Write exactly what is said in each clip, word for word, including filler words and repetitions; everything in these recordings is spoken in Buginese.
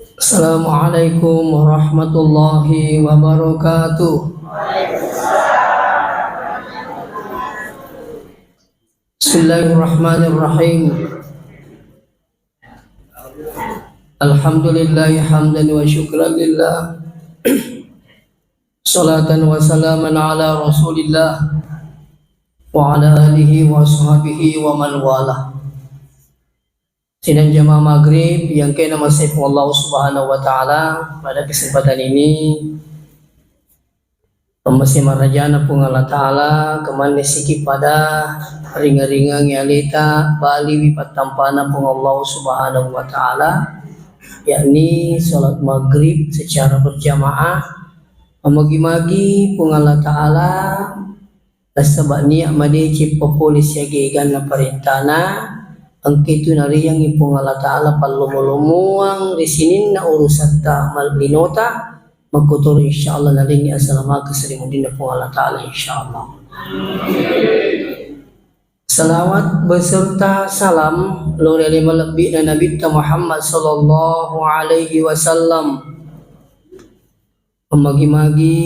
Assalamualaikum warahmatullahi wabarakatuh. Bismillahirrahmanirrahim. Alhamdulillahi hamdan wa syukran lillah. Salatan wa salaman ala Rasulillah wa ala alihi wa sahbihi wa man walah. Sidang jamaah maghrib yang kena masih Allah Subhanahu wa Ta'ala, pada kesempatan ini, pemasi marajana Puang Allah Ta'ala, kemanne siki pada ringa-ringangi aleta, baliwi pattampana Puang Allah Subhanahu wa Ta'ala, yakni salat maghrib secara berjamaah. Memagi-magi Puang Allah Ta'ala, nasaba nia madeceng papole siaga eganna parentana, engka itu nariangi Puang Allah Ta'ala pallomo-lomoang ri sininna urusatta mal-, linota, makkotoro insyaallah narengngi asalamakeng ri munrinna Puang Allah Ta'ala insyaallah. Salawat beserta salam lao ri ale malebbi'na Nabitta Muhammad sallallahu alaihi wasallam. Magi-magi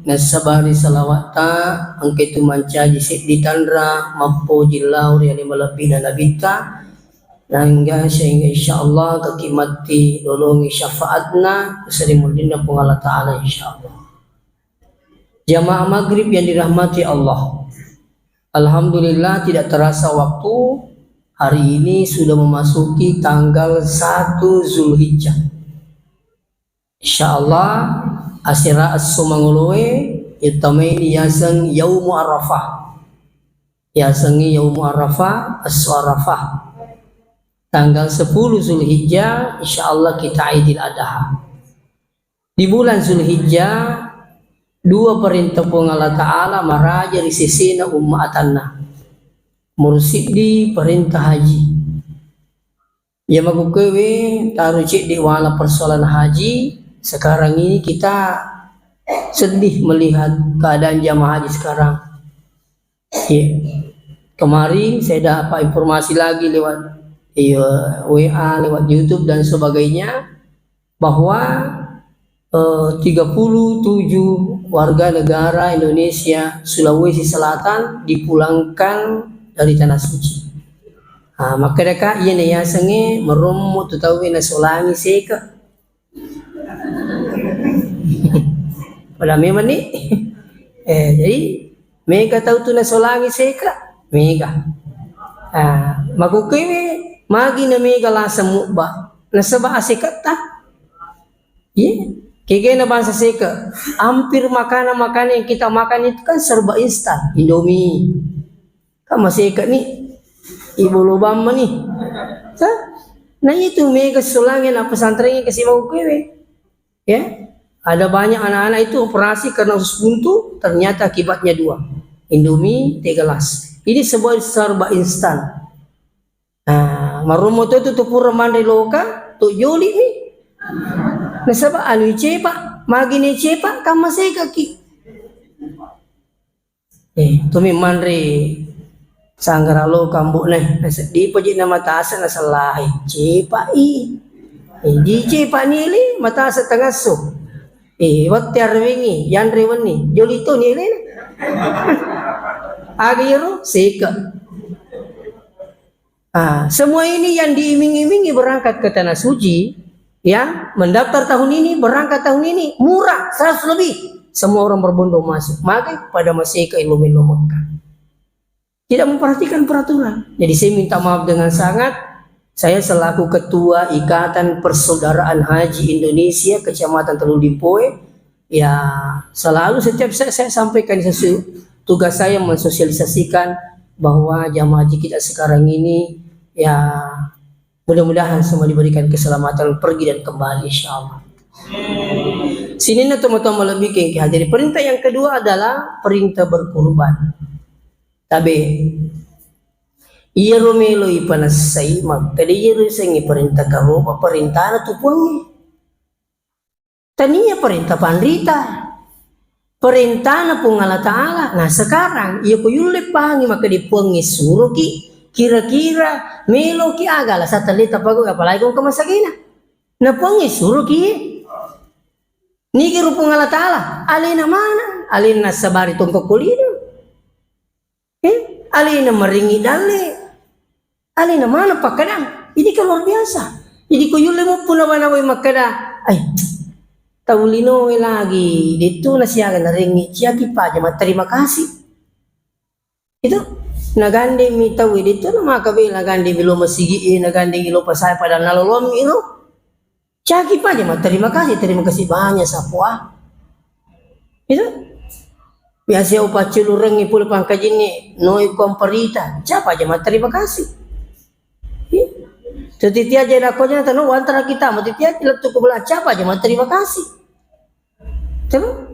nassabari salawatta, engka itu mancaji seddi tanra mappoji lao ri ale malebbi'na Nabitta, naengka sehingga insyaallah kaki matti lolongi syafaatna ri munrinna Puang Allah Ta'ala insyaallah. Jamaah maghrib yang dirahmati Allah. Alhamdulillah, tidak terasa waktu, hari ini sudah memasuki tanggal satu Zulhijjah. Insyaallah, asera esso mangoloe, ittamaini yaseng Yaumu Arafah. Yasengngi Yaumu Arafah, esso Arafah. Tanggal sepuluh Zulhijjah, insyaallah kita Idul Adha. Di bulan Zulhijjah, dua perintah Puang Allah Ta'ala maraja ri sesena umma atanna. Murung siddi perintah haji. Iya makkukkuewe taro cedde wala persoalan haji, sekarang ini kita sedih melihat keadaan jamaah haji sekarang. Iya. Kemarin saya dapat informasi lagi lewat, iya, W A, lewat YouTube dan sebagainya, bahwa, eh, tiga puluh tujuh warga negara Indonesia Sulawesi Selatan dipulangkan dari Tanah Suci. Ah, makkedaka iyana yasengnge marommo tu tauwe nasolangi seke. Pada memang ni. Eh, jadi mega tau tu nasolangi seke, mega. Ah, makkukkuewe magi na mega laseng mubba. Nasaba aseketta. Iya, kegena bangsa seke. Hampir makanan-makanan yang kita makan itu kan serba instan. Indomie. Kan maseke ni, ibolo bamma ni. Kan? Nah itu mega solangi na pesantren ke si makkukkuewe. Ya, ada banyak anak-anak itu operasi karena usus buntu, ternyata akibatnya dua. Indomie, teh gelas. Ini sebuah serba instan. Nah, marummo to tu, tu pura manre loka, tu joli mi. Nasaba anu cepa, magi ne cepa, kan masegaki. Eh, tumi manre sanggara loka ambo'na, naseddi paji na matase nasellai. Cepa i. Eh, di cepa ni li, matase tangasso. Eh, wette arwengi, yanre wenni, joli to ni lena. Aga iyaro, seke. Ah, semua ini yang diiming-imingi berangkat ke Tanah Suci, ya, mendaftar tahun ini, berangkat tahun ini, murah, seratus lebih. Semua orang berbondong masuk. Maka pada masih ke ilmu-ilmu Mekah. Tidak memperhatikan peraturan. Jadi saya minta maaf dengan sangat. Saya selaku Ketua Ikatan Persaudaraan Haji Indonesia Kecamatan Teluk Limpoe, ya, selalu setiap saya, saya sampaikan sesu-, tugas saya mensosialisasikan bahwa jamaah haji kita sekarang ini, ya, mudah-mudahan semua diberikan keselamatan pergi dan kembali, insya Allah. Sininna tomatoa malebbi kengke hadiri. Perintah yang kedua adalah perintah berkurban. Tabe, iyaro melo ipanessai, makkeda iyaro sengngi perintah karoba, perintahna tu Puangnge. Tania perintah panrita. Perintahna Puang Allah Ta'ala. Nah, sekarang, iya ko yulle pahangi makkeda Puangnge suroki, kira-kira meloki aga alasan telleta pagaui, apalagi ko engka masagena. Na Puangnge suroki. Nigi ro Puang Allah Ta'ala, alena mana? Alena nassabari tongkokko lino. Eh, alena marengngi dalle. Alena mana pakkadang? Ini kan luar biasa. Jadi ko yulle muppu nawa-nawai makkada, "Ai, tau linoe lagi, dettu nasiaga narengngi, ciaki paja matterima kasih." Itu nagandeng mi tau itu na maka bela gandeng mi lo masigi e, nagandeng lo pasai padahal nalolong mi lo. Caki paja ma terima kasih, terima kasih banyak sapua. Itu biasa upaculurengi pole pangkajinni noi komperita, capa aja ma terima kasih. Iya. Tetitia aja dakonya tanu wantara kita, ma tetitia lettu ko bela capa aja ma terima kasih. Terus,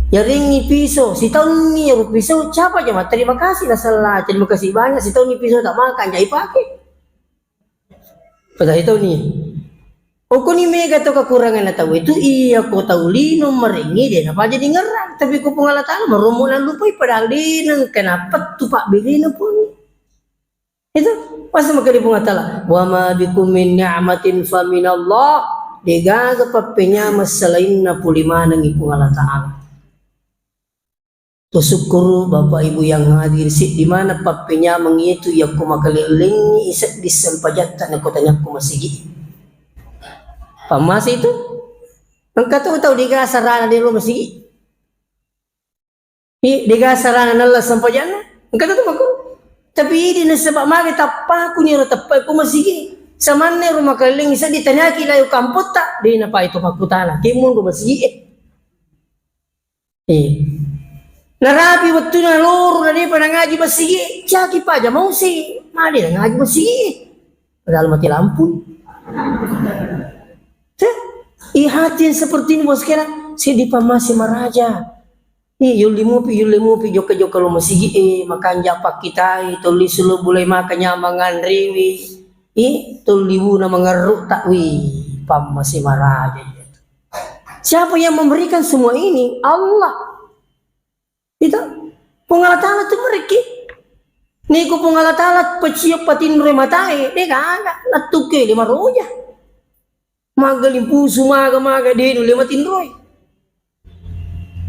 yaringngi piso, sitaunni ero piso, capa aja ma terima kasih, nasella, terima kasih banyak, sitaunni piso tak makan, jai pake. Pada sitaunni. Okoni mega to kekurangan tau itu, iya ko tau lino marengngi de napaja dingerang, tapi ko Puang Allah Ta'ala maromo nallupai, padahal de nengka napettu pabberena pun. Itu pas makkeda Puang Allah Ta'ala, "Wa ma bikum min ni'matin fa minallah." Degaga pappenyameng selainna pole manengngi Puang Allah Ta'ala. To sukkuru Bapak Ibu yang hadir, seddi mana pappenyameng itu yakko makalellengngi seddi sempajatta nako tanyakko masigi. Pammase itu engka tu tau dega sarana di rumah masigi. Iya, dega sarana nalla sempajanna. Engka tu makku. Tapi idi nasaba magi tappaku nyero tappai ko masigi. Samanne rumah keliling seddi tanyaki layu kampotta, de napai to makkutana. Kemun rumah masigi e. Iya. Narapi wettuna loro na depa nangaji masigi, caki paja mausi, made nangaji masigi. Padahal mati lampu. Teh, i hati yang seperti ini bos kira, seddi pammase maraja. Ih, yolli mupi, yolli mupi, jokka-jokka lo masigi e, makanja pakkitai, tolli sulu bulai maka nyamang nganrewi. Ih, tolli wuna mangerru takwi, pammase maraja. Siapa yang memberikan semua ini? Allah. Itu Puang Allah Ta'ala tu mereki. Niku Puang Allah Ta'ala peciok patinro matae, de gaga, lettuke lima roja. Maga limpusu, maga, maga, de nulle matinroi.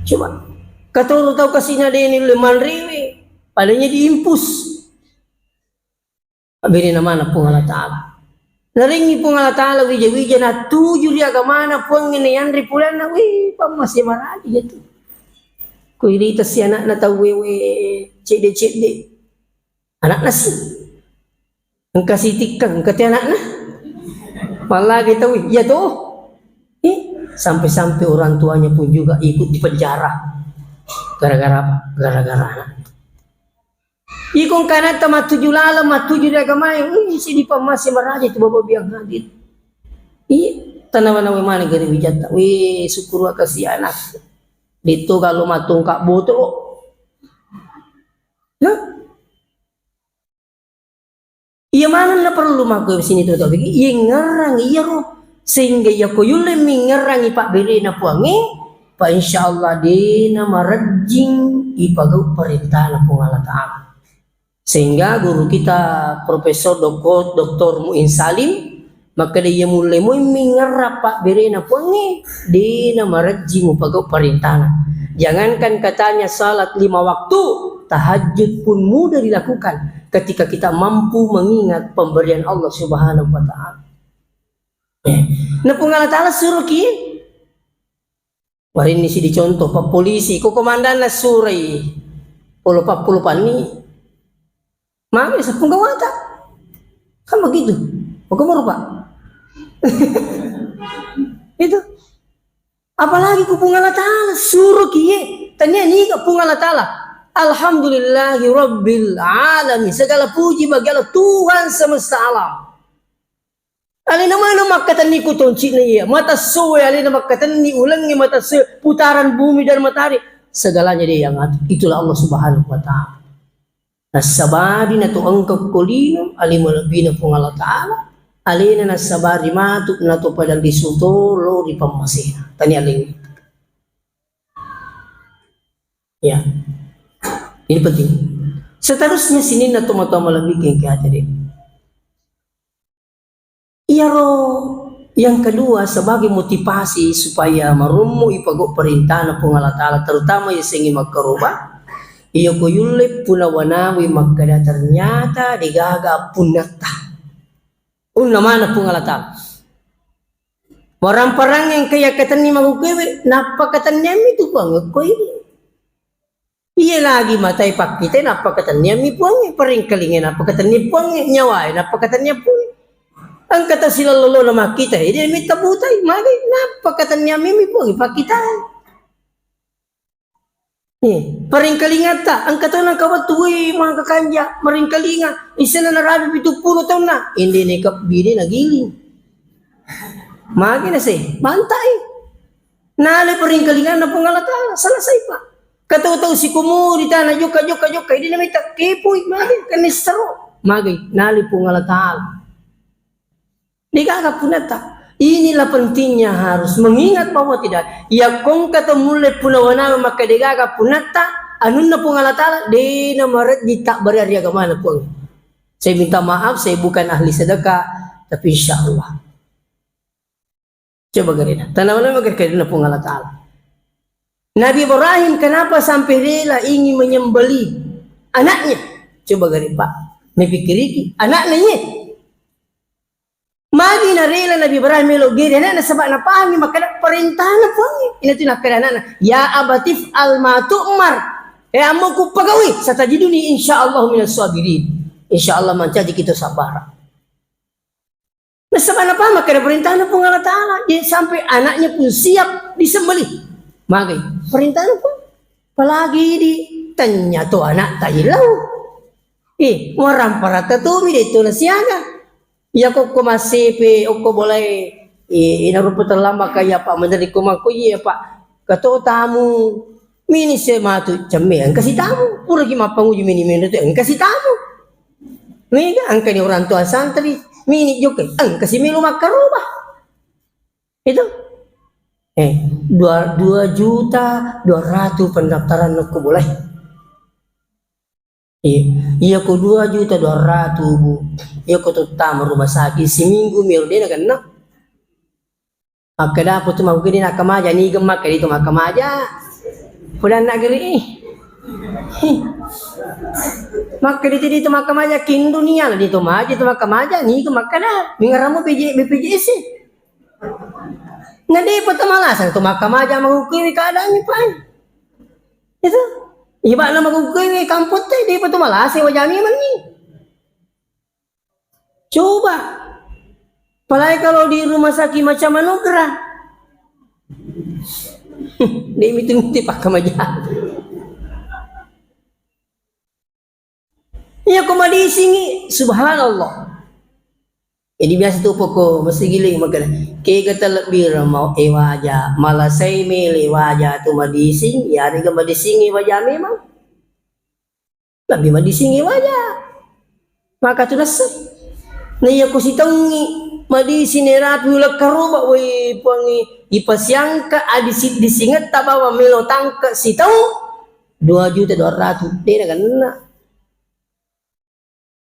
Coba, katoro tau kasina de nulle manrewe, padanya diimpus. Abberena mana Puang Allah Ta'ala. Narengngi Puang Allah Ta'ala wija-wija natuju ri agamana Puang ngene yanre pulanna, wih, pammase maraji jatu. Kuirita si anakna tau wewe cedde-cedde. Anakna si. Engka sitikkang, engka te anakna. Mallagi tau, iya toh. Eh, sampai-sampai orang tuanya pun juga ikut di penjara. Gara-gara apa? Gara-gara anak. Iko engka anatta mattuju laleng, mattuju ri agamae, wih, sidi pammase maraja tu Bapak biang hadir. Iya, tanawa-nawa mana gari wijatta. Wih, syukur wa kasi anak. Ditto kalau matungka botolo. Hah? Iya maneng na perlu makko sini tu tau. Iya ngerang, iya ro. Sehingga iya ko yulle mingerangi pabberena Puangnge, pa insya Allah dena marejjing ipagau perintahna Puang Allah Ta'ala. Sehingga guru kita Profesor Doktor, Doktor Muin Salim, makkeda iya mulle moi mingerra pabberena Puangnge, dena marejji mupagau parentana. Jangankan katanya salat lima waktu, tahajud pun mudah dilakukan ketika kita mampu mengingat pemberian Allah Subhanahu wa Ta'ala. Eh, na Puang Allah Ta'ala suruh ki, Warinni sidi contoh, pappolisi, ko komandanna surai, polo pappolo panni, mami seppung gawata. Kan begitu. Maka merupa. Itu. Apalagi ku Puang Allah Ta'ala, suruh kiye. Tania niga Puang Allah Ta'ala. Alhamdulillahi Rabbil Alamin. Segala puji bagi Allah, Tuhan semesta alam. Alena mana makkatenni ku tonci'na iya, mata soe alena makkatenni, ulengnge mata soe, putaran bumi dan matahari, segalanya dia yang atur. Itulah Allah Subhanahu wa Ta'ala. Nassabari nato engka ko lino, ale malebbina Puang Allah Ta'ala, alena nassabari matu nato padang di suto lo ri pammasena. Tania lengnge. Ya. Ini penting. Seterusnya sininna tomatoa malebbi kengke aja deh. Iyaro, Yang kedua, sebagai motivasi supaya marommo ipagau perintahna Puang Allah Ta'ala, terutama yasengnge makkaroba, iyako yulle puna wanawi makkeda ternyata degaga punnatta. Unna mana Puang Allah Ta'ala. Waramparangnge engka yakkatenni makkukkuewe, nappakatenniammi tu Puang, ko ini. Iya lagi matai pakkitai, nappakatenniammi Puangnge, paringkalingai nappakatenniang Puangnge, nyawae nappakatenniang Puangnge. Engka tau silallolona makkitai, dia mitta butai, magai, nappakatenniammi Puangnge, pakkitai. Eh, paringkalingatta, engka tau nangka wettu, wih, mangka kanja, maringkalinga, isenna narapi pitu pulo taunna, ende nekebbi de nagiling. Magi nase, bantai. Nale paringkalinganna Puang Allah Ta'ala, selesai, Pak. Katau-tau sikumuri tana jokka, jokka, jokka, ini namanya tak kepoi, magi, kan nissero. Magi, nale Puang Allah Ta'ala. Degaga punatta. Inilah pentingnya harus mengingat bahwa tidak, ya kongka tau mulle puna wanawa maka degaga punatta, anunna Puang Allah Ta'ala, dena marejji tak beri agamana Puang. Saya minta maaf, saya bukan ahli sedekah, tapi insya Allah. Coba gerena. Tanah mana mager kadirna Puang Allah Ta'ala. Nabi Ibrahim kenapa sampai rela ingin menyembelih anaknya? Coba gare, Pak. Mipikiriki, anaknya ye. Magi narela Nabi Ibrahim melo gere anakna sebab napahangi makkeda perintahna Puangnge. Ina tu nakkeda anakna, "Ya abatif al ma tu'mar." Eh, ammoku pagaui, satajiduni insya Allah minas sabirin. Insya Allah mancaji kita sabar. Nasaba napahang makkeda perintahna Puang Allah Ta'ala, jadi sampai anaknya pun siap disembelih. Magai perintahna Puang. Apalagi di tanya to anak tajilau. Eh, waramparatta tomi de to nasiaga. Iya kokko massepe, okko bolae, eh, ina rupa terlambat kaya Pak Menteri Komako, iya Pak. Kato tamu, mini se matu cemme, engka sitamu. Puraki mappanguji mini menre tu, engka sitamu. Mega engkani orang tua santri, mini jokke, engka si melo makkaroba. Itu. Eh, dua, dua juta dua ratus pendaftaran nukku boleh. Iya, iya ko dua juta dua ratus, Bu. Iya ko tuttama rumah sakit, seminggu mi ero de nagenna. Makkeda apa tu makkeda nakkamaja, niga makkeda itu makkamaja. Pura negeri. Makkeda itu, itu makkamaja, king dunia lah itu maja, itu makkamaja, niga makkeda. Mingaramu B P J S. Na depa to malasang tu makkamaja mahukkui keadaannya, Pak. Itu. Iba na mahukkui kampung te, depa to malasang wajami manni. Coba. Apalagi kalau di rumah sakit macam Manugra. Dia mitu-mitu pakai maja. Iya ko madisingi, subhanallah. Jadi biasa tu poko mesti giling makan. Kega terlebih mau ewaja, malasai mele waja tu madising, ya ada madisingi waja memang. Lebbi madisingngi waja. Maka tu nassai. Na iya ko sitaungngi madising nerapi ulekkaroba, woi Puangnge, ipasiangka adi si-, disingetta bawang melo tangke sitaung dua juta dua ratus, de nagenna.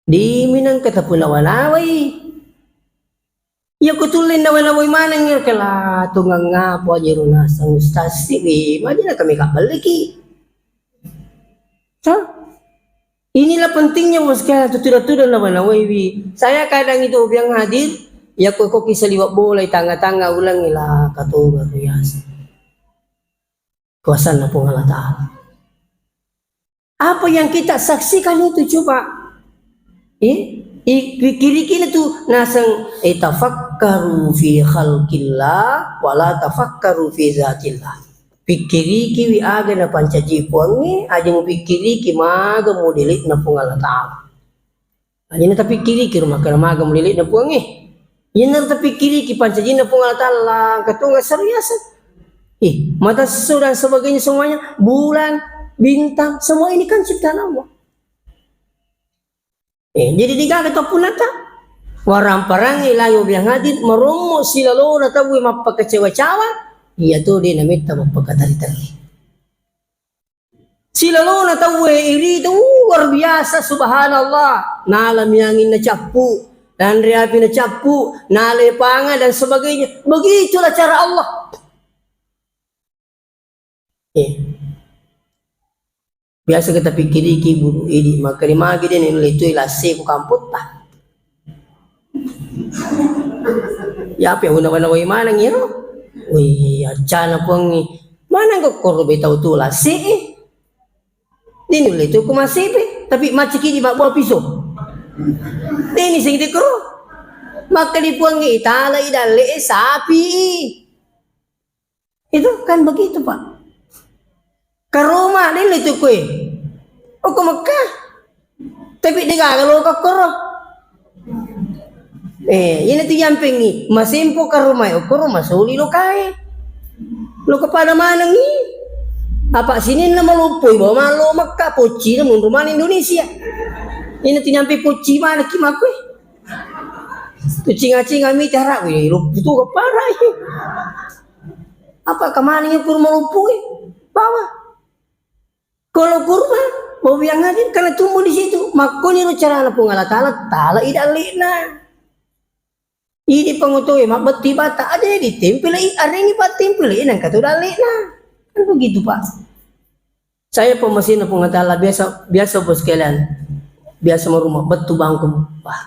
Diminang katapu nawa-nawai. Iya ko tulle nawa-nawai maneng iya kela tongeng apa aja ro naseng ustaz siwi, maja na kami kabbelliki. Hah? Inilah pentingnya, Bos, kalian tu tuda-tuda nawa-nawai wi. Saya kadang itu yang hadir, ya ko koki saliwat bola di tangga-tangga ulang ila katoga biasa. Kuasanna Puang Allah Ta'ala. Apa yang kita saksikan itu coba? Eh, i-, pikiriki itu naseng, eh, tafakkaru fi khalqillah, wala tafakkaru fi zatillah. Pikiriki wi aga na pancaji Puangnge, aja mu pikiriki maga modele'na Puang Allah Ta'ala. Aja na tapikkiriki ro makkeda maga modele'na Puangnge. Iyanaro tapikkiriki pancajinna Puang Allah Ta'ala, langka tu nggak serius. Ih, mata sesudah dan sebagainya semuanya, bulan, bintang, semua ini kan ciptaan Allah. Eh, jadi digaga to punata. Warang-parangi layo biang hadir, marommo silalona tauwe mappakacawa-cawa, iya to de nametta mappakatari-tari. Silalona tauwe irita, uh, luar biasa, subhanallah. Nalami angin nacappu, Nanre api nacappu, nale panga dan sebagainya. Begitulah cara Allah. Eh. Biasa kita pikiriki, buru idi, maka di magi de nulle tu lase ku kampotta. Ya, apa yang guna-guna wai maneng iro? Wih, acana pongi. Maneng kok koro betau tu lase, eh? Di nulle tu ku masipe, tapi maciki di mabbuah piso. Deni sing dikro. Maka di puangi itala idalle, eh, sapi. Itu kan begitu, Pak. Ke rumah, deni tu kue. Oh, ke Mekah. Tapi de gaga lo ka koro. Eh, ina tu yampengi, masempo ka rumah, okoro masoli lo kae. Lo kepada manengi. Apa sininna maloppoi, bawa malo Mekka, pocci na munru mana Indonesia. Ina tu nyampe pocci mana ki makoi. Tu cinga-cinga mi cara, wih, lo tu kepada. Apa kemana yang kurma loppoi? Bawa. Kalau kurma, bau yang hadir karena tumbuh di situ. Makkoniro carana Puang Allah Ta'ala, tala i dalle'na. Idi pangotoe, mabbettu bata, ada ditempelei, arengi pattempelei, nangka tu dalle'na. Kan begitu, Pak. Saya pemesina Puang Allah Ta'ala, biasa, biasa, Bos, sekalian. Biasa merumah, bettu bangku. Wah,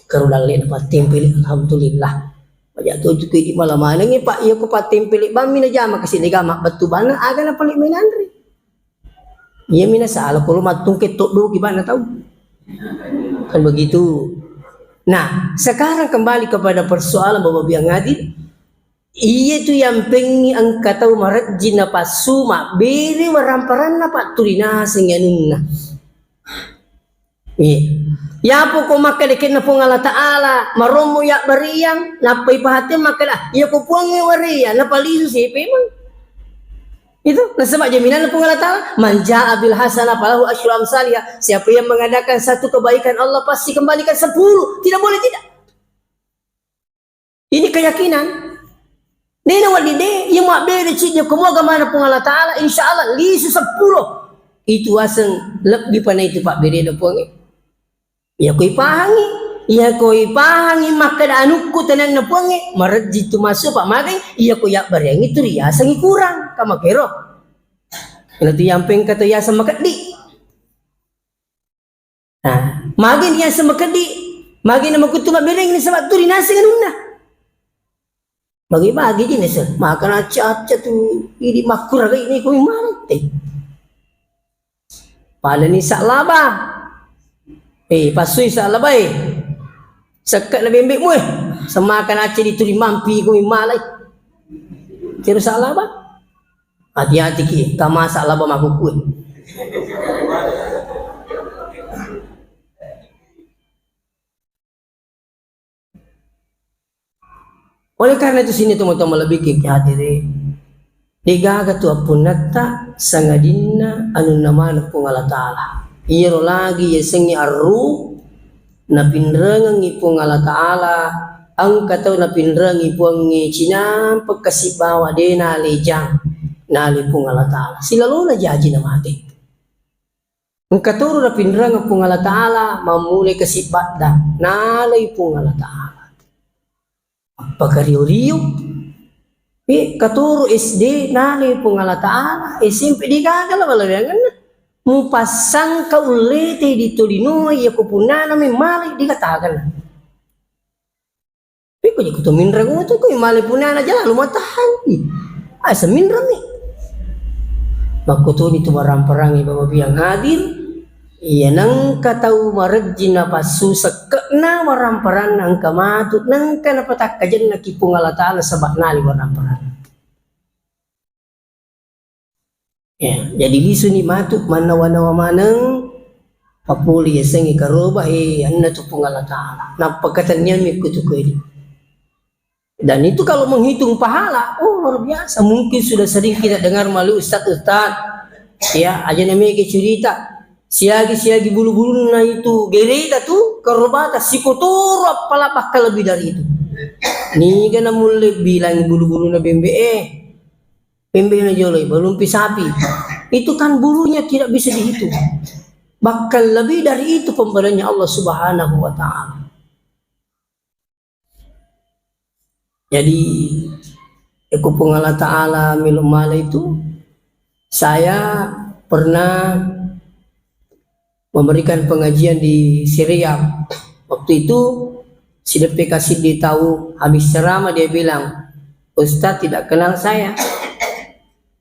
karu dalle'na pattempelei, alhamdulillah. Pajak tu, tu, di malam mana ni, Pak, iya ku pattempelei, bammi na jama, kasih lega, mabbettu bana, aga na paling menanri. Iya mina salah, kalau mattungke toddoki bana tau. Kan begitu. Nah, sekarang kembali kepada persoalan Bapak Biang Adil. Iya tu yang pengi engka tau marejji napassu mabbere waramparanna patturinaseng anunna. Iya. Yapo ko makkedekenna Puang Allah Ta'ala, marommo yabbariang, nappai pahateng makkeda, iya ko Puangnge wariang, napalisu sipe memang. Itu nasaba jaminanna Puang Allah Ta'ala, "Man jaa bil hasanah falahu asyru amsalihha." Siapa yang mengadakan satu kebaikan, Allah pasti kembalikan sepuluh. Tidak boleh tidak. Ini keyakinan. Dena wedding de, iya mabbere ciddi ko mua agamana Puang Allah Ta'ala, insya Allah lisu sepuluh. Itu aseng lebbi pana itu pabberena Puangnge. Iya ko ipahangi, iya ko ipahangi makkeda anukku tenanna Puangnge, marejji tu massu, Pak, magai, iya ko yabbariangi tu riasengi kurang, kamakero. Ina tu yampeng kata yaseng makeddi. Nah, magi ni yaseng makeddi, magi na makuttu mabbereng ni saba tu rinaseng anunna. Bagi-bagi ji naseng, maka nacca-acca tu idi makkuraga ini kumi mate. Pada ni sa'laba. Eh, passui sa'laba, eh. Sekke na bembe'mu, eh. Semaka nacca dituri mampi kumi malai. Kira sa'laba. Hati-hati ki, kama sa'laba makuku, eh. Oleh karena itu, sini teman-teman lebih ki hadiri, degaga tu appunnata sangadinna anunna maneng Puang Allah Ta'ala. Iyaro lagi yasengnge arru napinrengengngi Puang Allah Ta'ala, engka tau napinrengengngi Puangnge cinampe kasi bawa de nalejang nale Puang Allah Ta'ala. Silalona jaji namate. Engka toro napinrengeng Puang Allah Ta'ala, mammulai kasi baddang, nalai Puang Allah Ta'ala. Appakario-rio, eh, katoro S D, nalai Puang Allah Ta'ala, S M P degaga la balaweangenna. Mupassangka ullete di tolinoe, iya ko punnana memmalai degaga tagenna. Pekko je kuto minreng utu ko male punana jala lu matahang. Asa minreng mi. Makkutuni tu barang-perangi Bapak Biang hadir. Iya nengka tau marejji napassu sekke'na barang-peranna engka matu nengka napatakkajenna ki Puang Allah Ta'ala sebab nali barang-peranna. Ya, jadi lisuni matu mannawa-nawa maneng papole yasengnge karoba, eh, anna tu Puang Allah Ta'ala. Nappa katenniammi kutu kuedi. Dan itu kalau menghitung pahala, oh, luar biasa. Mungkin sudah sering kita dengar melalui ustaz-ustaz. Ya, aja namanya cerita. Siagi-siagi bulu-bulunna itu gereta tu karobata sikotoro appala bakka lebih dari itu. Niga namulle bilang bulu-bulunna bembe eh. Pembena joloi, balumpi sapi. Itu kan bulunya tidak bisa dihitung. Bahkan lebih dari itu pemberiannya Allah Subhanahu wa Ta'ala. Jadi, eko Puang Allah Ta'ala melo mala itu, saya pernah memberikan pengajian di Syria. Waktu itu, sideppe kasih di tahu habis ceramah, dia bilang, "Ustaz tidak kenal saya."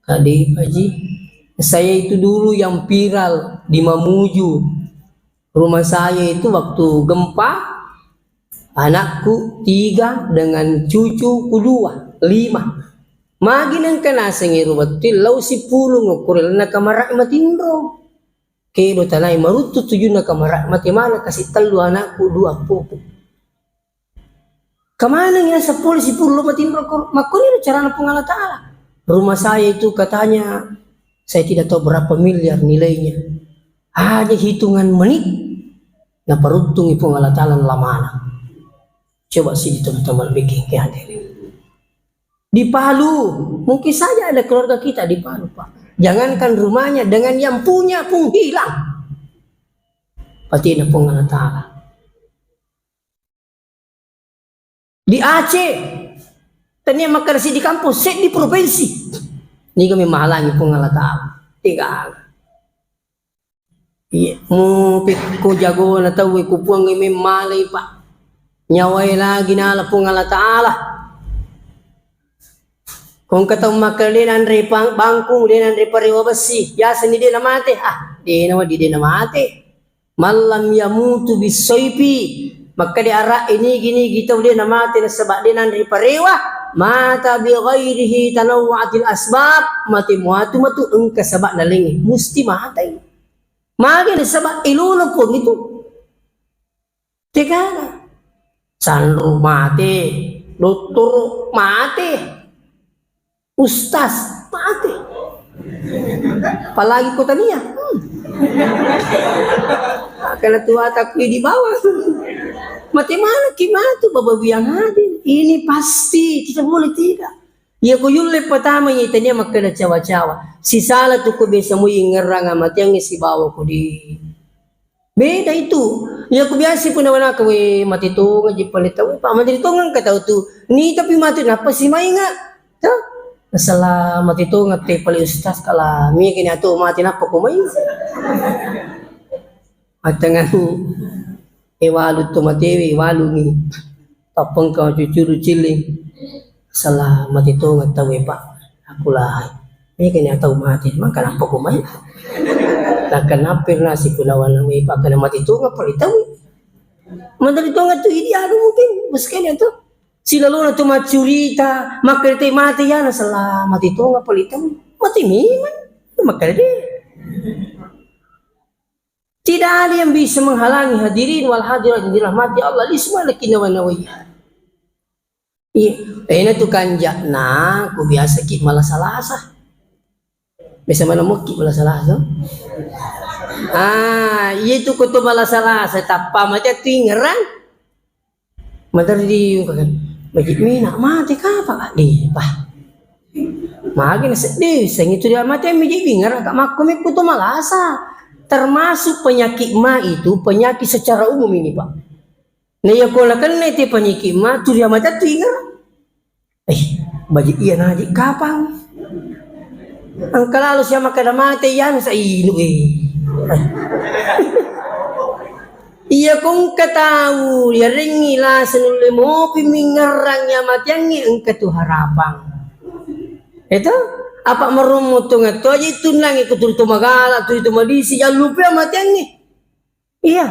Kade, Pak Haji, saya itu dulu yang viral di Mamuju. Rumah saya itu waktu gempa, anakku tiga dengan cucuku dua, lima. Magi nengka nasengi ruwettu lao sipulung okko ri lalenna kamara matinro. Kedo tanai maruttu tujunna kamara, mate mana kasih tellu anakku, dua appoku. Kemaneng ya sepuluh sipulung matinro ko, makkoniro carana Puang Allah Ta'ala. Rumah saya itu katanya, saya tidak tahu berapa miliar nilainya. Hanya hitungan menit, naparuttungi Puang Allah Ta'ala lamana. Coba sih teman-teman bikin ke hadirin. Di Palu, mungkin saja ada keluarga kita di Palu, Pak. Jangankan rumahnya, dengan yang punya pun hilang. Patina Puang Allah Ta'ala. Di Aceh, tania makkeda seddi kampong, seddi provinsi. Niga memang halangi Puang Allah Ta'ala. Tiga. Iya, mupekko jagona tauwe ku Puang memmalai, Pak. Nyawae lagi nala Puang Allah Ta'ala. Kongka tau makkeda de nanre pang-, bangkung, de nanre parewa bessi. Biasa ni de namate. Ah, de nawa di de namate. Mallam yamutu bisaifi. Makkeda ara nigi-nigi tau de namate nasaba de nanre parewa. Mata bi ghairihi tanawwa'atil asbab. Mate muatu matu engka sabab nalengi. Musti matai. Magi nasaba iluna Puang itu. Tegana. Sanro mate, dottoro mate, ustaz mate. Apalagi kota Nia. Hmm. Karena tua takui di bawah. Mate mana ki matu baba biang hadir. Ini pasti kita boleh tidak. Iya ko yulle pertama iya tania makkeda cawa-cawa. Sisala tu ko biasa mui ngerrang amateangnge sibawa ko di Beda itu. Iya, ku biasa pun nawanaka, "We, mate tonga ji pale tau, Pak." Mate tonga engka tau tu. Ni tapi mate nappa si mainga. Tuh. Masalah mate tonga te pale ustaz kala. Mie kene atu mate nappa ko mai. Atangan. E walu tu mate we, walu ni. Tappengka cucuru cilling. Sala mate tonga tau e, Pak. Aku lahai. Mega ni tau mate, maka nappa ko mai? Nakka nappa nasi punawana we, Pak, kana mate tonga pale tau. Mate tonga tu idi anu mungkin, bos kene tu. Silalona tu maccurita, makkeda te mate yana sala mate tonga pale tau. Mate memang. Makkeda de. Tidak ada yang bisa menghalangi hadirin wal hadirat yang dirahmati Allah, li semua laki nawa-nawai. Iya, ena tu kanjakna, ku biasa ki malasa-lasa. Biasa mana mukki malasa-lasa. Ah, iya tu ko tu malasa-lasa, tappa mate tu ingerang. Maderri di kan, "Baji mina mate kapa, Kak?" Di, bah. Magi na seddi, sengi tu dia mate mi jadi ngera, Kak, makko mi kutu malasa. Termasuk penyakit ma itu penyakit secara umum ini, Pak. Nah, iya ko nakenna te penyakit ma, tu dia mate tu ingera. Eh, baji iya naji kapang. Engka lalo sia makkeda mate, iya sa inu, eh. Iya ko engka tau, yarengngi lasa nulle mopi mingerrang iya mateangngi engka tu harapang. Eto? Apa merummu tu ngetto aja itu nangi ku turu tu magala, turu tu madisi, jallupe mateangngi. Iya.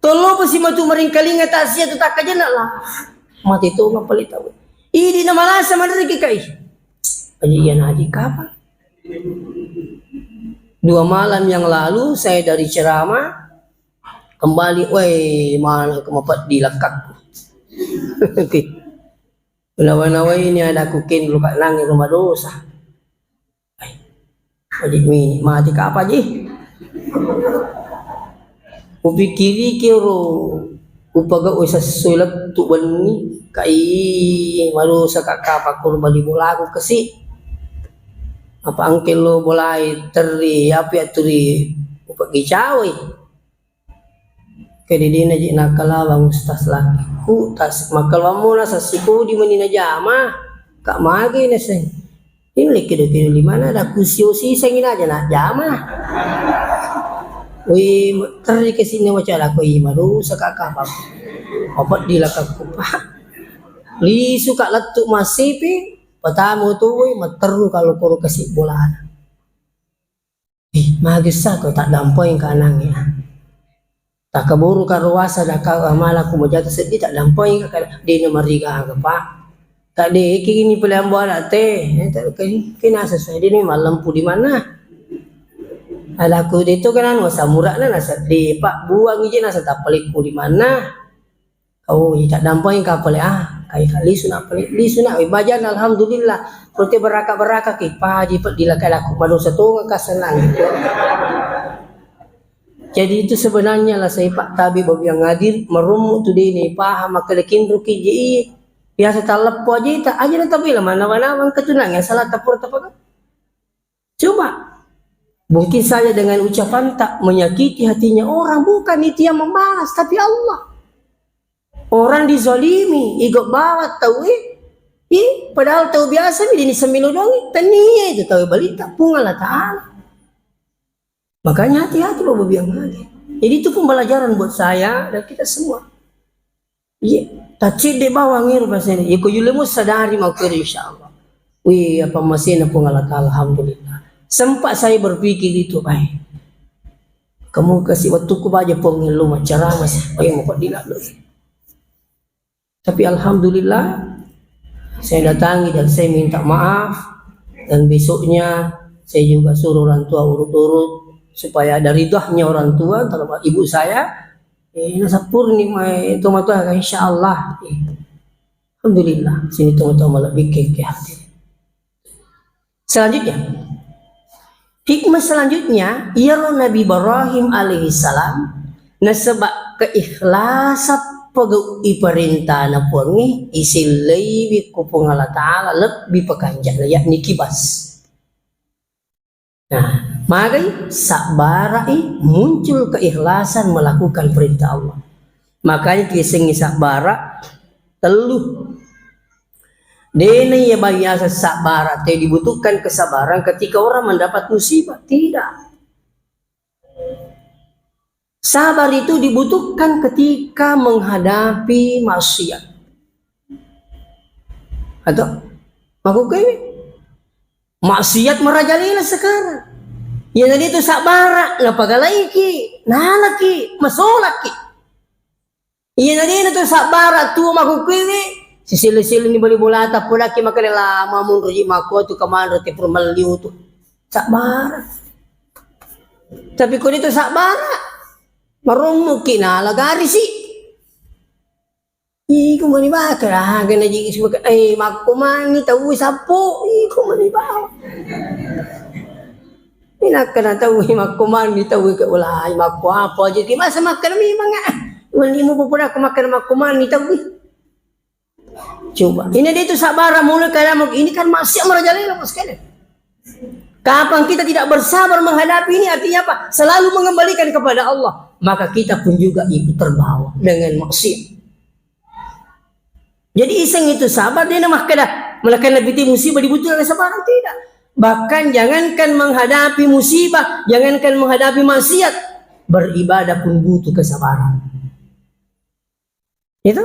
Tollo pasi matu maringkalinga tasia tu takkajenna lah. Mate tonga pale tau. Idi na malasa maderri ki kai. Aji iya naji kapang. Dua malam yang lalu saya dari ceramah kembali, weh, mana ke mapeddi lakkakku. Oke. Nawa-nawai ni ada ku ken luka nangi rumah dosa. Ai, aji mi mati kapa ji? Upikiriki ro, upagau sessoi lettu benni, kai madosa ka kapa kurba di bolaku kasi. Apa engke lo bolai terri, api aturi upagicawai. Kedidina ji nakalawang ustaz laki. Ku tas makalwammu nasa sikodi meni najama. Kak magi naseng. Ini lagi kedo-kedo lima na ada ku sio siseng ini aja nak jama. Wih, terri ke sini macam aku ima dosa kak apa. Apa dilakakku pak. Lisu kak lettu masipi. Patamu tuwi matteru kalau koro kasi bolana. Eh, magessa ko taddampengka anangnge. Takkaburuka ruasa daka amala ku majaga seddi taddampengka kada dena marigaga pak. Kadeki ini pole ambo ada te. Eh, tak ke ke nasa saya dena mallempu di mana. Alaku de to kan anu samurana nasa de pak buang ije nasa tappalekku di mana. Oh, iya, tak dampeng ka pale, ah, kai ka lisu na pale, lisu na, eh, bajan, alhamdulillah. Berarti beraka-beraka ki, paji, peddi la kai laku madosa tonga ka senang. Jadi itu sebenarnya lah saya pak tabi babi yang hadir, merummu tu dini, paham, makkeda kinru ki, je, iya. Biasa taleppo aja, tak aja na tapi lah, mana-mana, bang ketunang, yang salah tapur, tapur. Coba, mungkin saja dengan ucapan tak menyakiti hatinya orang, bukan itu yang membalas, tapi Allah. Orang dizalimi, igo bawat tau eh, ih, padahal tau biasa mi dini semilo doang, tania itu tau balita, Puang Allah Ta'ala. Makanya hati-hati bawa biang lagi. Jadi itu pembelajaran buat saya dan kita semua. Iya, tacedde bawang ero bahasanya. Iya, ko yulemu sadari mau kere, insya Allah. Wih, apa masena Puang Allah Ta'ala, alhamdulillah. Sempat saya berpikir itu, baik. Kamu kasih waktuku baja Puang lu macara masih, eh, mau kok dilalu. Tapi alhamdulillah, saya datangi dan saya minta maaf. Dan besoknya saya juga suruh orang tua urut-urut supaya ada ridhonya orang tua, terutama ibu saya. Eh, nasampurni mai tomatoa, insya Allah. Eh, alhamdulillah, sini tomatoa malebbi ke, ke hati. Selanjutnya, hikmah selanjutnya, iyaro Nabi Ibrahim alaihissalam, nasaba keikhlasan pegau iperintana Puangnge, isellaiwi ku Puang Allah Ta'ala lebbi pekanjana, yakni kibas. Nah, magai sabbarai muncul keikhlasan melakukan perintah Allah. Makanya kisengi sabbara tellu. Dena iya biasa sabbara, te dibutuhkan kesabaran ketika orang mendapat musibah. Tidak. Sabar itu dibutuhkan ketika menghadapi maksiat. Atau makkukkuawi maksiat merajalela sekarang. Iya tadi itu sabbara, napagalaiki, nalaki, masolaki. Iya tadi itu sabbara, tuo makkukkuawi, sisile-sile ni bali bolata, podaki makkeda lama munro ji makko tu kamanro te purmelliu tu. Sabbara. Tapi ko itu sabbara, marommuki nala garisi. Iko mani baka, ah, kena ji suka, eh, makko mani tau sappo, iko mani bawa. Ina kena tau makko mani tau ke ulai, makko apa aja ki masa makan memang ah. Wani mu pupura ke makan makko mani tau. Coba, ini dia itu sabar mulai kayak ini kan masih merajalela sekali. Kapan kita tidak bersabar menghadapi ini, artinya apa? Selalu mengembalikan kepada Allah, maka kita pun juga ikut terbawa dengan maksiat. Jadi iseng itu sabar, dia namakkeda, melakukan lebih tinggi musibah dibutuhkan kesabaran, tidak. Bahkan jangankan menghadapi musibah, jangankan menghadapi maksiat, beribadah pun butuh kesabaran. Itu?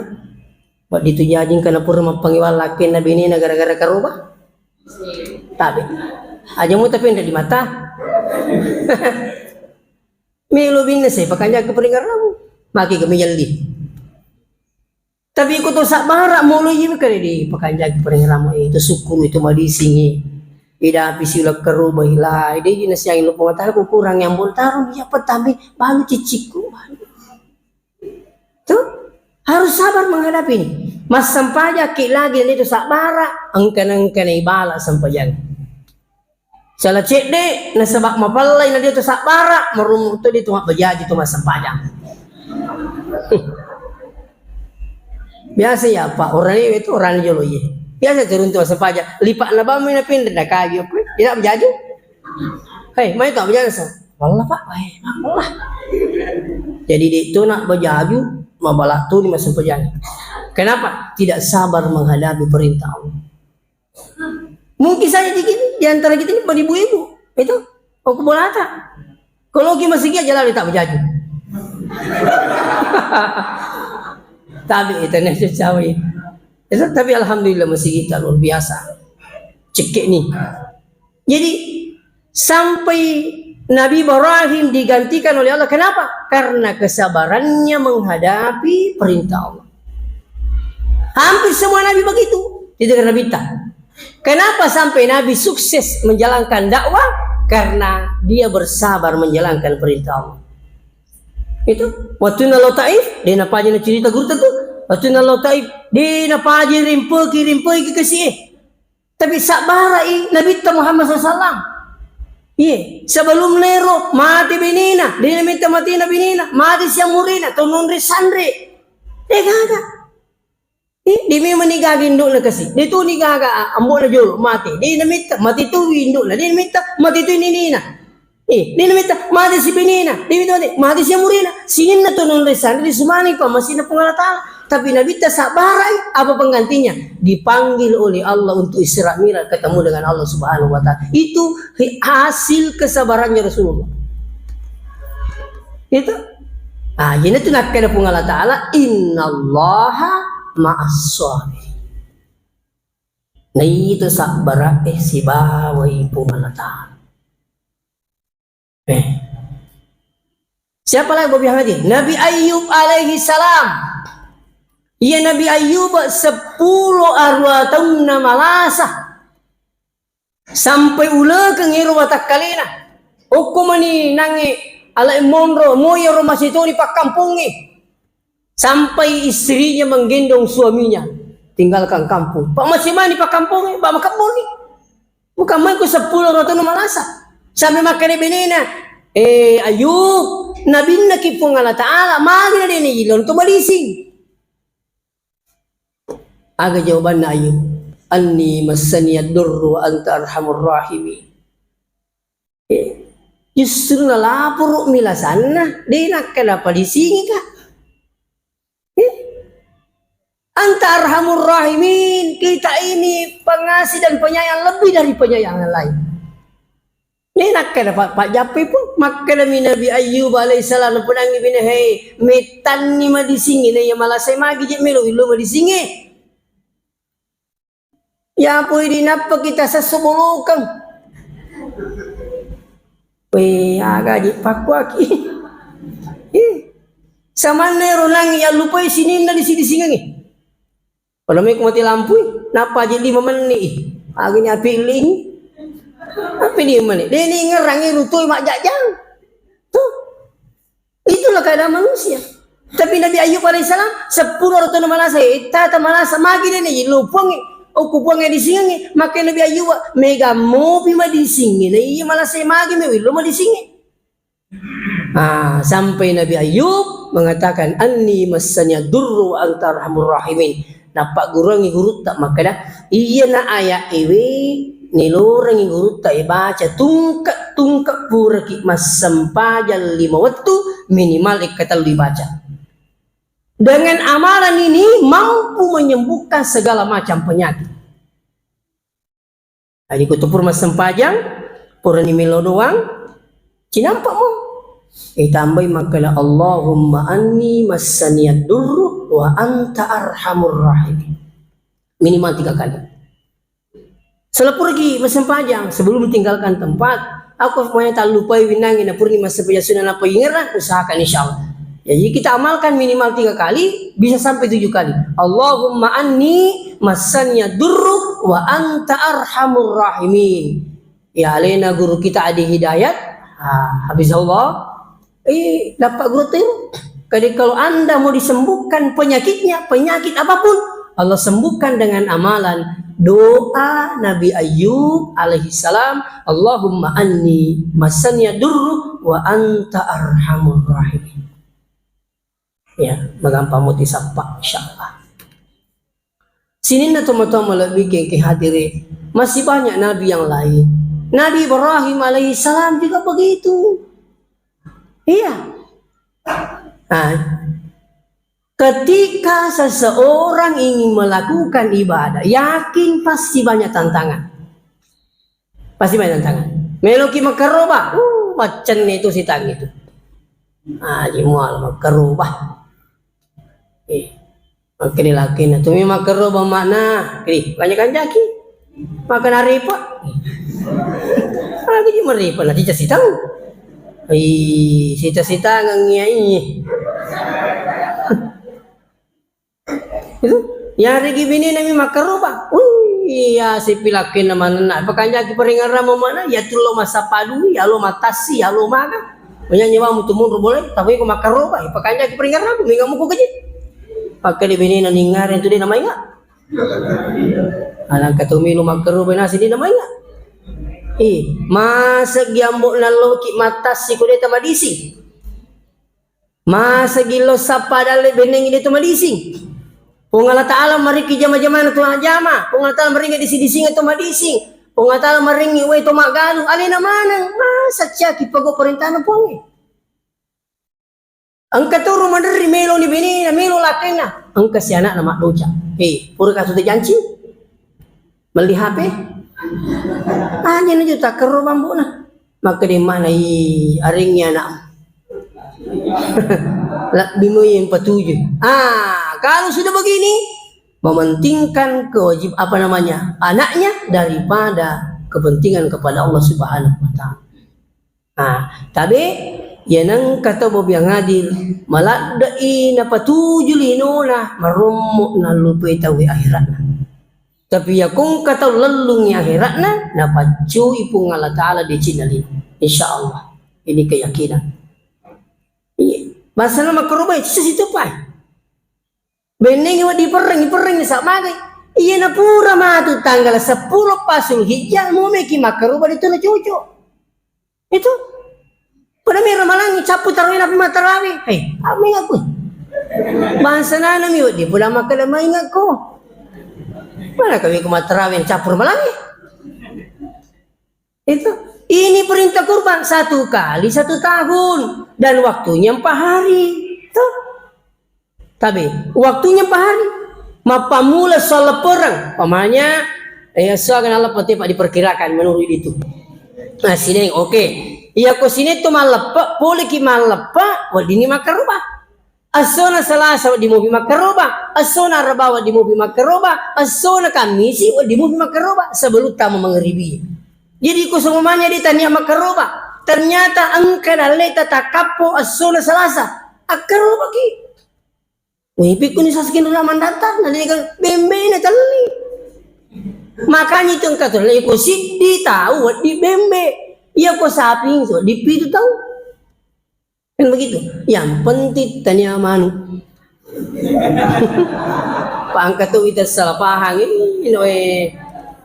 Wedding tu jajing kana pura mappangiwang lakkenna benena gara-gara karoba? Tabe. Aja mu tapi ndak di mata. Melo binne se pakanjaki paringerramu. Maki ke menyelli. Tapi ko to sabbara molo iye kare di pakanjaki paringerramu itu syukur itu madisingi. Ida pisi ulak karoba ila ide ji nasiang lupa mata ku kurang yang bontaru ya petami balu cicikku. Tuh, harus sabar menghadapi ini. Massempajaki lagi itu sabbara, engka-engka ibala sempajang. Salah cedde nasaba mapallai na dia tu sabbara, marummu tu dia tu mabbajaji tu massempajang. Biasa ya Pak, orang ini itu orang jolo ye. Biasa turun tu massempajang, lipat na bamu na pindah na kayu apa? Tidak berjaji. Hei, mai kau berjalan sa. Wallah Pak, hei, wallah. Jadi, de' to na bajaju, mabala' toni massempajang. Kenapa? Tidak sabar menghadapi perintah Allah. Mungkin saja di, di antara kita ini ibu-ibu, itu, aku bolata. Kalau kita masih aja lari tak bajaju. Tapi itu nih, cawe. Itu, tapi alhamdulillah masih kita luar biasa. Cekek nih. Jadi, sampai Nabi Ibrahim digantikan oleh Allah. Kenapa? Karena kesabarannya menghadapi perintah Allah. Hampir semua nabi begitu. Tidak ada nabi tak. Kenapa sampai Nabi sukses menjalankan dakwah? Karena dia bersabar menjalankan perintah Allah. Itu, waktu nalo Taif, de' napaja na cerita guru tu. Waktu nalo Taif, de' napaja rimpeki, rimpeki ke si, eh. Tapi sabbara'i Nabitta Muhammad sallallahu alaihi wasallam. Iya, sebelum nero mate benena, de' namitta matena benena, mate siamurena, tononre sanre. De' gaga. Eh, de' memang ni gaga indokna kasi. De' tu ni gaga, ah, ambo'na jolo mate. De' namitta, mate tu indokna. De' namitta, mate tu ninina. Eh, de' namitta, mate si benena. De' namitta, mate, mate siamurena. Sininna tononre sanre, disumani pa masina Puang Allah Ta'ala. Tapi Nabitta sabbara'i, apa penggantinya? Dipanggil oleh Allah untuk Isra Mi'raj, ketemu dengan Allah Subhanahu wa Ta'ala. Itu hi-, hasil kesabarannya Rasulullah. Itu. Ah, jadi itu nakkeda Puang Allah Ta'ala, "Innallaha ma'as sabirin." Nah, itu sabbara, eh, sibawai Puang Allah Ta'ala. Eh. Siapa lagi Bobi Hamadi? Nabi Ayub alaihi salam. Iya, Nabi Ayub seppulo arua taunna malasa. Sampai ulekeng ero watakkalena. Okko mani nangnge ala monro, moyoro masitoni pakkampongnge. Sampai istrinya menggendong suaminya, tinggalkan kampung. Pak, masih mani pakkampongnge, ba makebboni. Bukan main ku seppulo rotonu malasa. Sampai makkeda benena, "Eh, Ayub, nabinna ki Puang Allah Ta'ala, magi na dene ilon tu madising." Aga jawabanna Ayub? "Anni massani ad-durru wa anta arhamur rahimin." Eh, justru nalaporo mi lasanna, de' nakkeda padisingika. Eh, anta arhamur rahimin, kita ini pengasih dan penyayang lebih dari penyayang yang lain. Ni nakkeda pa-, pajjappui pun, makkedami Nabi Ayyub alaihissalam, napudangngi bine, "Hei, mettanni madisingnge, na iya malasai magi je melo willo madisingnge." Yapoi dinappa kita sesso bolokeng. Weh, aga je pakkuaki. Ih, samanna ero nangnge yallupai sininna disi-disingengnge. Pada meko mati lampui, nappa aja lima menit. Akhirnya pilih. Apa lima menit? Dia ni ngerang rutui mak jajang. Tuh. Itulah keadaan manusia. Tapi Nabi Ayub alaihissalam, seppulo rotona malasa, eh, tata malasa, magi dene, lo puangnge, okko puangnge disingengnge, maka Nabi Ayub, mega mopi madisingnge, na iya malasa, magi me willo madisingnge. Ah, sampai Nabi Ayub mengatakan, "Anni massani durru wa anta arhamur rahimin." Nappagguruangngi gurutta makkeda, iyana ayat ewe nilorengngi gurutta ibaca tungke-tungke puraki massempajang lima wettu, minimal ekkatellu ibaca. Dengan amalan ini mampu menyembuhkan segala macam penyakit. Jadi, ko tu pura massempajang, purani melo doang, cinampa mo. Eh, tambai makkeda, "Allahumma anni massani ad-durru wa anta arhamur rahimin." Minimal tiga kali. Setelah puraki massempajang, sebelum tinggalkan tempat, aku pokoknya tak lupai winangi, na purani massempajang sunnah napa ingerang, usahakan insyaallah. Jadi, kita amalkan minimal tiga kali, bisa sampai tujuh kali. "Allahumma anni massaniya durru wa anta arhamur rahimin." Ya, alena guru kita Adi Hidayat, ah, hafizahullah. Eh, dapat guru tiru. Jadi, kalau Anda mau disembuhkan penyakitnya, penyakit apapun, Allah sembuhkan dengan amalan doa Nabi Ayub alaihissalam, "Allahumma anni massaniya durru wa anta arhamur rahimin." Ya, magampang muti sappa, insyaallah. Sininna tomatoa malebbi kengke hadire, masih banyak nabi yang lain. Nabi Ibrahim alaihissalam juga begitu. Iya. Nah, ketika seseorang ingin melakukan ibadah, yakin pasti banyak tantangan. Pasti banyak tantangan. Meloki makkaroba, uh, macenne itu sitang itu. Ah, ji mual makkaroba. Eh, makkeda lakinna, "Tumi makkaroba makna." Ri, kanja-kanjaki. Makkeda ripa. Lagi ji maripa, nanti sitang. Ih, sita-sitangeng iya, iya. Itu, yaregi benena mi makkaroba. Wih, iya, sipilakenna manenna. Pakanjaki paringerrang mana? Ya tu lo massappa dui, ya lo matassi, ya lo maga. Menyanyi wa mutu munru boleh, tapi ko makkaroba, pakanjaki paringerrang, mega muko keje. Pakai di benena ningare tu de namainga. Alangka tu milu makkaroba nasi de namainga. Eh, masa giambo nalloki matassi ko de tamadisi. Masa gillo sappa dalle bennengngi de to madising. Puang Allah Ta'ala marekki jama-jamana to jama. Puang Allah Ta'ala marengngi disi-disinga to madising. Puang Allah Ta'ala marengngi wae to maggalu. Alena maneng. Masa caki pego perintahna Puangnge. Engka turu maderri meloni benena, melo lakenna. Engka si anakna maddoca. Eh, pura kasu tejanci? Melli H P? Hanya naju takkerro bambuna. Makkeda mana i arengngi anakmu. Lebbi mu yang patuju. Ah, kalau sudah begini, mementingkan kewajib, apa namanya, anaknya daripada kepentingan kepada Allah Subhanahu wa Ta'ala. Ah, tabe, iya nengka to bobiang adil, maladde'i napatuju linona, marommo nallupai tauwe akhiratna. Tapi iya kongka tau lellungngi akhiratna, napaccui Puang Allah Ta'ala decenna lino. Insya Allah. Ini keyakinan. Iya. Bangsana makkarobai, sisa situpai. Bennengngi wedding perrengngi, perrengngi sa magai. Iya napura matu tanggal seppulo pa Zulhijjah, mumeki makkaroba de to nacoco. Itu. Pada mera malangi, cappu tarawih napi mattarawi. Hei, apa ingatku? Bangsa nana mi wedding pula makkeda maingakku. Mana kami ku mattarawi cappur malangi? Itu. Ini perintah kurban satu kali satu tahun dan waktunya empat hari. Tuh. Tapi waktunya empat hari. Mappammula salleppereng. Umpamanya, eh, esso aga nalleppa tepa diperkirakan menurut itu. Nah, sineng, oke. Iya ko sinetto malleppa, poleki malleppa, weddinni makkaroba. Essona Salasa wedding mupi makkaroba, essona Araba wedding mupi makkaroba, essona Kammisi wedding mupi makkaroba sebelum tama mangeribi. Jadi ko semuanya di tania makkaroba, ternyata engka dalleta takkappo essona Salasa, akkarobaki. Wih, pikkuni saskin rula mandatta, na dega bembe na telli. Makanya itu engka tuh, leko siddi tau wedding bembe. Iya ko saping wedding pitu tau. Kan begitu. Yang penting tania manu. Pangka tu kita salah paham ini, no, eh.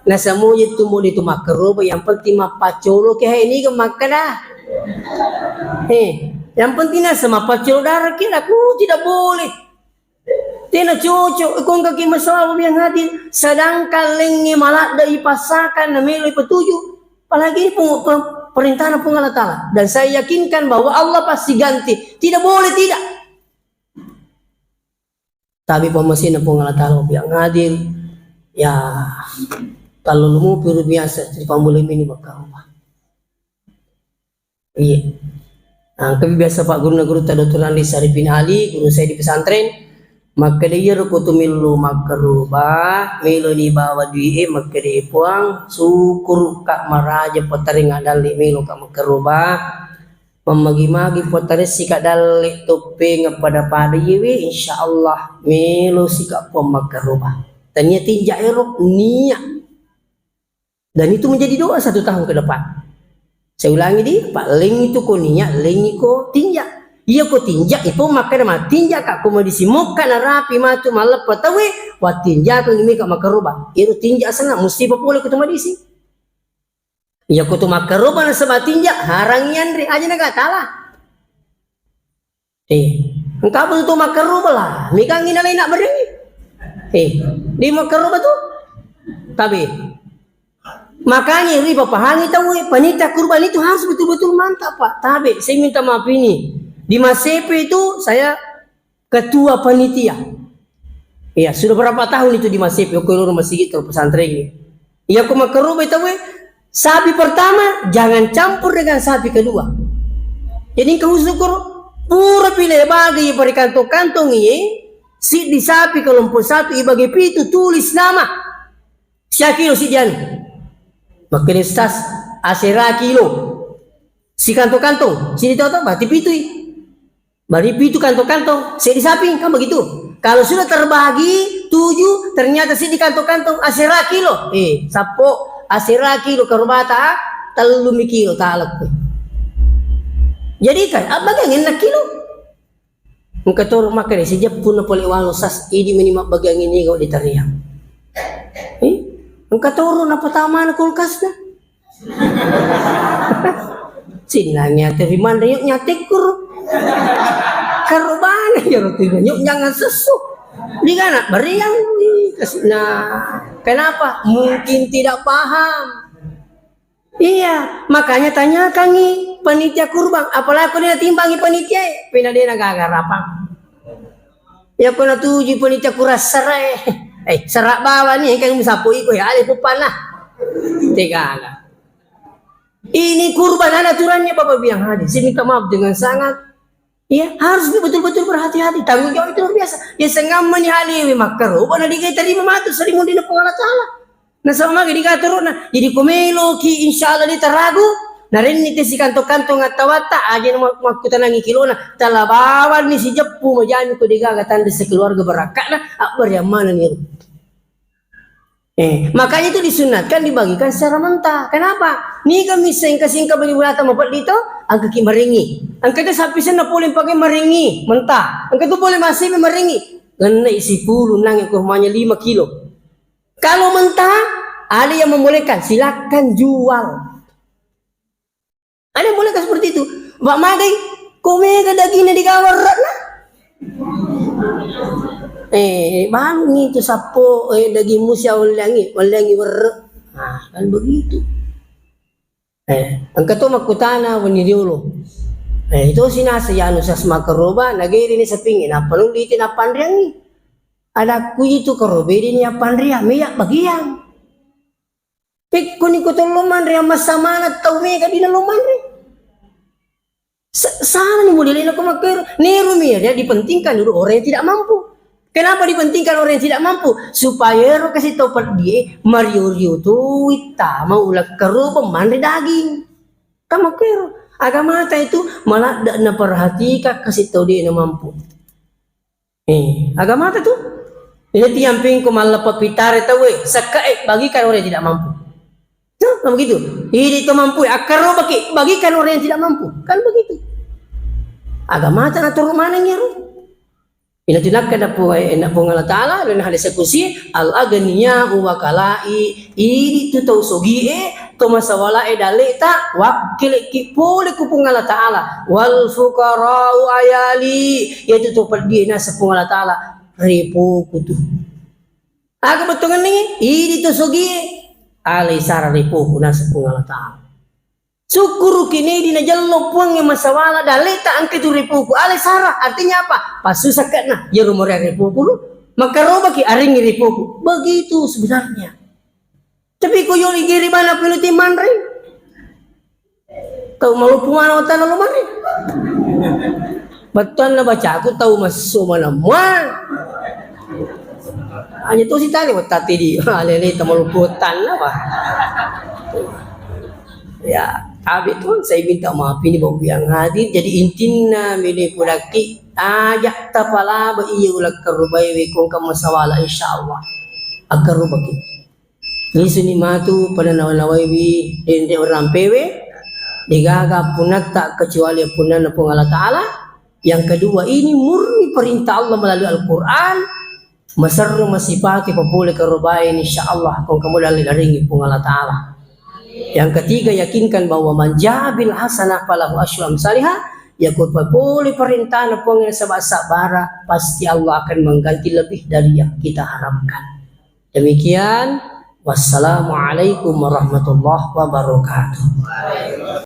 Nasamu itu mau itu makkaroba, yang penting mappacolo ke, hei, ini ke makkada. Hei, yang penting nasa mappacolo darah kira, aku tidak boleh. Tena cocok, kongkaki masalah yang hadir. Sedangkan lengnge maladde ipassakan na melo ipatuju. Apalagi ini peng-, pe-, perintahna Puang Allah Ta'ala. Dan saya yakinkan bahwa Allah pasti ganti. Tidak boleh tidak. Tapi pemmesinna Puang Allah Ta'ala yang hadir, ya, kalau lumu piru biasa, di pambulai ini bakal rumah. Iya. Nah, engka biasa Pak Guruna Gurutta Doktor Andri Saripin Ali, guru saya di pesantren, makkeda iyaro ko tu millu makkaroba, meloni bawa dui'e, makkeda, "Puang, syukurka maraja potarengngak dalle meloka makkaroba. Mammagi-magi potaressika dalle toppengeng pada-pada iyewe, insya Allah melosika Puang makkaroba." Tania tinja ero, nia. Dan itu menjadi doa satu tahun ke depan. Saya ulangi di, Pak, leng itu ko niat, leng iko tinja. Iya ko tinja, ipo makkeda ma tinja ka ko madisi mokka narapi matu malleppa tawe, wattinjakeng mika makkaroba. Itu tinja sana, mesti papole ko tu madisi. Iya ko tu makkaroba nasaba tinja, harang yanre, aja naga tala. Eh, engka apa tu makkaroba lah? Mikangi nalai nak beri. Eh, di makkaroba tu. Tapi, makanya ri papahangi tahu, eh, panitia kurban itu harus betul-betul mantap, Pak. Tapi, saya minta maaf ini. Di Masepe itu saya ketua panitia. Iya, sudah berapa tahun itu di Masepe, okko loro masigi atau pesantren ini. Iya, ko makkaroba tauwe, sapi pertama jangan campur dengan sapi kedua. Jadi engka usyukur, pura pile bagi pada kantong-kantong iye, siddi sapi kelompok satu ibagi pitu, tulis nama. Sia kilo siddi anu. Makkeda Ustaz, asera kilo. Si kantong-kantong, siddi toto, berarti pitui. Bari pitu kantong-kantong, seddi sapi, kan begitu. Kalau sudah terbagi tujuh, ternyata seddi kantong-kantong, asera kilo. Eh, sappo, asera kilo karobata, tellumi kilo talekku. Jadi kan, abbagiang enna kilo. Engka toro makkeda, sijeppu na pole wano sas, idi meni mabbagiang ini kau ditariang. Eh, engka toro napatamana kulkasna. Sinnangi ate ri manre, yuk nyatekku ro. Karobana ya roti, yuk jangan sesu. Digana beriang, ih, kasih. Nah, kenapa? Mungkin tidak paham. Iya, makanya tanyakangi panitia kurban. Apalagi ko dia timbangi panitia, eh, pina dena gaga rapang. Ya ko natuju panitia kurang serai, eh, serak bawah nih, kan musapo iko ya, ale pupanna. Tegana. Ini kurban ada aturannya, Bapak biang hadir. Saya minta maaf dengan sangat. Iya, harus betul-betul berhati-hati. Tanggung jawab itu luar biasa. Ya, sengamma ni haliwi makkaro, bana diga terima matu, sering mundina Puang Allah Ta'ala. Nasaba magi diga turunna. Jadi ko meloki, insya Allah, dia taragu. Narenni te si kantong-kantong attawatta, aja na mak-, makkutanangi kilona. Tala bawanni sijeppu majami ko digaga tanda sekeluarga barakka'na, abbariang manenni ero. Eh, makanya itu disunatkan dibagikan secara mentah. Kenapa? Niga misseng engka singka beli bulata mapeddi to, engka ki marengi. Engka itu sapi senna pole pakai marengi, mentah. Engka itu boleh masih marengi. Ngennai sipulu nange kurmanya lima kilo. Kalau mentah, ada yang membolehkan, silakan jual. Ada yang boleh kan seperti itu? Pak magai, ko mega dagingnya digawa werrekna. Eh, baru nih itu sappo, eh, daging musia olleangi, olleangi werrek. Nah, kan begitu. Eh, engka to makkutana wenni riolo. Eh, itu sinasa ya anu sas makaroba, nageri ni sapingi, nappa nuliti, nappa anriangi. Ada ku itu karobe di ni apa anriang, meyak bagian. Pekkoni ko tollo manre, massa maneng tau mega dina lo manre. Sa-, salani modelena ko makkero. Nero mi ya, dia dipentingkan dulu orang yang tidak mampu. Kenapa dipentingkan orang yang tidak mampu? Supaya ero kasi tau peddie mario-rio tu ittama ulakkaroba manre daging. Kan makkero. Agamata itu maladde naperhatika kasi tau de na mampu. Eh, agamata tu. Jadi tiang pingko malleppa pitare tauwe, sekke'e bagikan orang yang tidak mampu. Tuh, kan begitu. Idi to mampu, akkarobaki, bagikan orang yang tidak mampu. Kan begitu. Agamata na turu maneng ero. Ina tinakka na Puang, eh, na Puang Allah Ta'ala, dan hadis kusi, al agniya wa kalai, idi tu tau sogie, to masawalae daleta, wakkileki pole ku Puang Allah Ta'ala. Wal fuqara'u ayali, yaitu to peddie naseng Puang Allah Ta'ala, repoku tu. Aga bettuangenni, idi to sogie, alai sara repoku naseng Puang Allah Ta'ala. Sukkuruki nedi najello Puangnge masawala daleta engka tu repoku, alai sara, artinya apa? Passu sakke'na, yero morea repoku lu, makkarobaki arengngi repoku. Begitu sebenarnya. Tapi ko yoli giri bana pinuti manre. Tau maloppo mana otanna lo manre. Bettuanna bacaku tau masso mana mua. Hanya tu si tali wetati di alele ta maloppo otanna, wah. Ya, tapi tu saya minta maaf ini Bapak yang hadir. Jadi intinna mele pudaki aja tapalaba iya ulakkarobae we kongka masawala, insyaallah. Akkarobaki. Lisuni matu pada nawa-nawaiwi denre orang pewe, degaga punatta kecuali punanna Puang Allah Ta'ala. Yang kedua, ini murni perintah Allah melalui Al-Quran. Maserru masipake papole karobae, insyaallah, kong kamu dalle daringi Puang Allah Ta'ala. Yang ketiga, yakinkan bahwa man jaa bil hasanah falahu asyru amsaliha, ya ko papole perintahna Puang yang sabara-sabara, pasti Allah akan mengganti lebih dari yang kita harapkan. Demikian, wassalamualaikum warahmatullahi wabarakatuh.